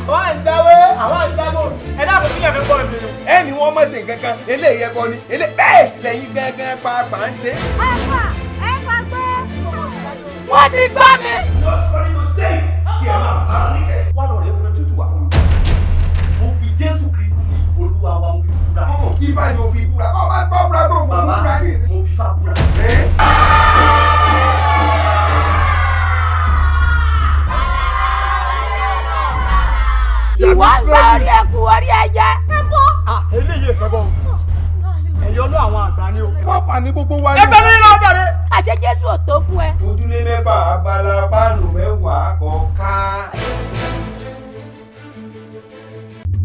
Wọ́n à ń jáwé, àwọn à ń jábọ̀. Ẹ dákun, sílẹ̀ fi pọ̀ jù. Ẹni wọ́n mọ̀ sí nǹkan kan, eléyìí ẹbọ ni elé, bẹ́ẹ̀ sì lẹ́yìn gángan pàápàá ń ṣe. Ẹ fà, ẹ fà gbé. Wọ́n ti gbá mi. Just sorry to say, kí ẹ máa bá mi kẹ́. Wá lọ rẹ̀ pé tútù wà fún mi. Mo fi Jésù Kristi Olúwa wa, mo fi búra. Ifá ni o fi búra, ọ bá gbọ́ búra tó fún Bàbá, búra ní. mo fi Ifá búra. Ìwọ ń gba orí ẹkú, orí ẹyẹ. Ẹ bọ́. Eléyìí ìṣẹ́bọ̀ ẹ̀yọ́nú àwọn àgbà ni o. Wọ́n fà ní gbogbo wa ní. Ẹ bẹ mi lọ jàre. Àṣé Jésù ò tó fún ẹ. Ojúlé 6, abala páànù 10 kọ̀ọ̀ká.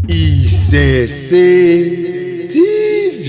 Ìṣẹ̀ṣe TV.